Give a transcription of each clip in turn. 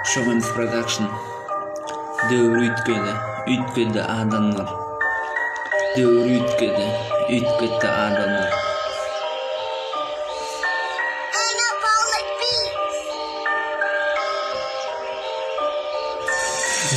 Şogun's Production Döwür üýtgedi, üýtgedi adamlar Döwür üýtgedi, üýtgetdi adamlar.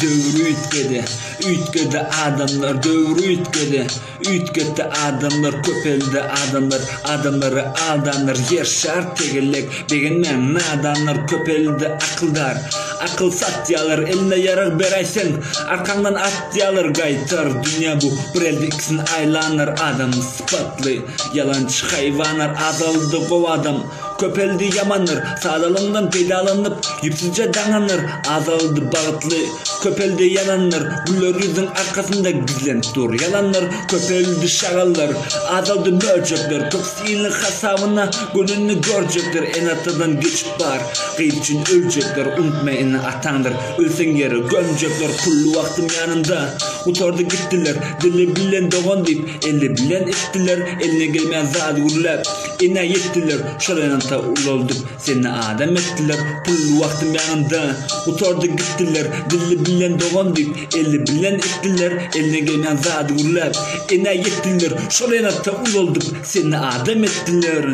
Döwür üýtgedi, üýtgedi adamlar Döwür üýtgedi, Üýtgetdi adamlar köpeldi adamlar adamlary aldanlar ýer şar tegelek begenmäň nadanlar köpeldi akyldar akyl satýalar eline ýarag beräýseň arkaňdan atýalar gaýtar dünýä bu bir elde ikisini aýlanlar adam sypatly ýalançy haýwanlar azaldy gowy adam Köpeldi ýamanlar, sadalygyňdan peýdalanyp, ýüpsüzje daňanlar, azaldy bagtly, köpeldi ýananlar, güller ýüzüň arkasynda gizlenip dur ýalanlar, köpeldi şagallar, azaldy möjekler, köpüsi iliň hasabyna gününi görjekler, ene-atadan geçip bar, gyz üçin öljekler, unutma ene-ataňdyr, ölseň ýere gömjekler, pully wagtym ýanymda, gutardy gitdiler, dili bilen dogan diýip, eli bilen itdiler, eline gelmeýän zady gürläp. Enä ýetdiler, şol ene-ata ulaldyp, seni adam etdiler, pully wagtym ýanynda, gutardy gitdiler, dilli bilen dogan diýip, elli bilen itdiler, eline gelmeýän zady gürläp, enä ýetdiler, şol ene-ata ulaldyp, seni adam etdiler.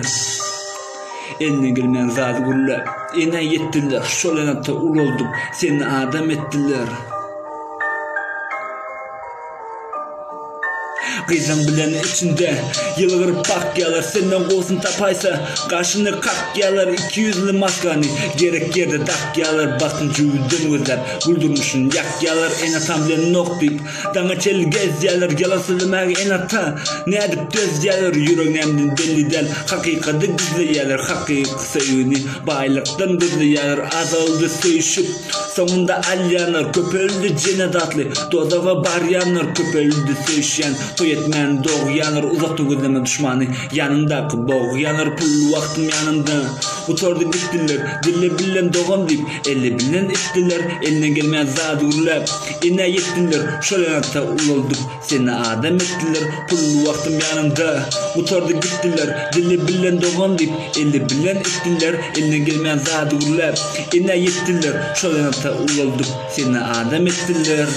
Eline gelmeýän zady gürläp, enä ýetdiler, şol ene-ata ulaldyp, seni adam etdiler. Gyzyň bilen içinde ýylgyryp bakýalar Senden gowusyny tapaýsa gaşyny kakýalar Ikiýüzli maskany gerek ýerde dakýalar Bagtyny jübüden gözläp gül durmuşyny ýakýalar Ene-atam bilen nok diýip daňa çenli gezýäler Ýalan sözlemäge ene-ata nädip dözýäler Ýüregi nämeden belli däl hakykady gizleýäler Hakyky söýgini baýlykdan gözleýäler Azaldy söýşüp Soňunda alýanlar köpeldi jennet atly dozaga barýanlar köpeldi söýüşýän toý etmän dogýanlar uzakda gözleme duşmany ýanyňdaky bogýanlar pully wagtym ýanymda gutardy gitdiler dili bilen dogan diýip eli bilen itdiler elinden gelmeýän zady gürläp enä ýetdiler şol ene-ata ulaldyp Seni adam etdiler, pully wagtym ýanymda Gutardy gitdiler, dili bilen dogan diýip, eli bilen itdiler Elinden gelmeýän zady gürläp, enä ýetdiler Şol ene-ata ulaldyp, seni adam etdiler.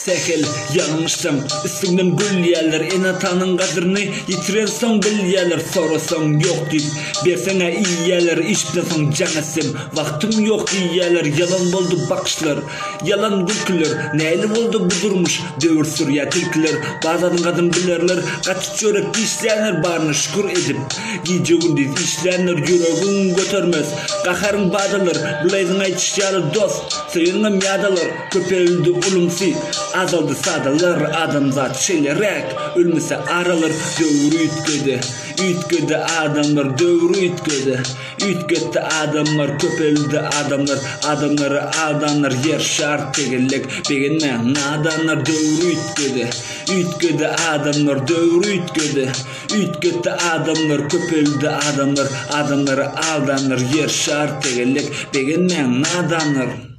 Sähel ýalňyşsaň, üstüňden gülýärler, Ene-atanyň gadryny ýitirensoň bilýärler, Sorasaň ýok diýip, berseň-ä iýýärler, Işden soň jaň etsem, wagtym ýok diýýärler, Ýalan boldy bakyşlar, ýalan gülküler, Nähili boldy bu durmuş, döwür sürýär tilkiler, Bar zadyň gadryny bilerler, gaty çörek dişlänler, Baryna şükür edip, gije-gündiz işlänler, Ýüregiň götermez, gaharyň badalar, Bulaýzyň aýdyşy ýaly dost, Söýeniňem ýadalar, köpeldi ulumsy, Azaldy sadalar, adamzat şeýleräk, Ölmese aralar, döwür üýtgedi, Üýtgedi adamlar, döwür üýtgedi, Üýtgetdi adamlar, köpeldi adamlar, Adamlary aldanlar, ýer şar tegelek, Begenmäň nadanlar, döwür üýtgedi, Üýtgedi adamlar, döwür üýtgedi. Üýtgetdi adamlar köpeldi adamlar adamlary aldanlar ýer şar tegelek begenmäň nadanlar.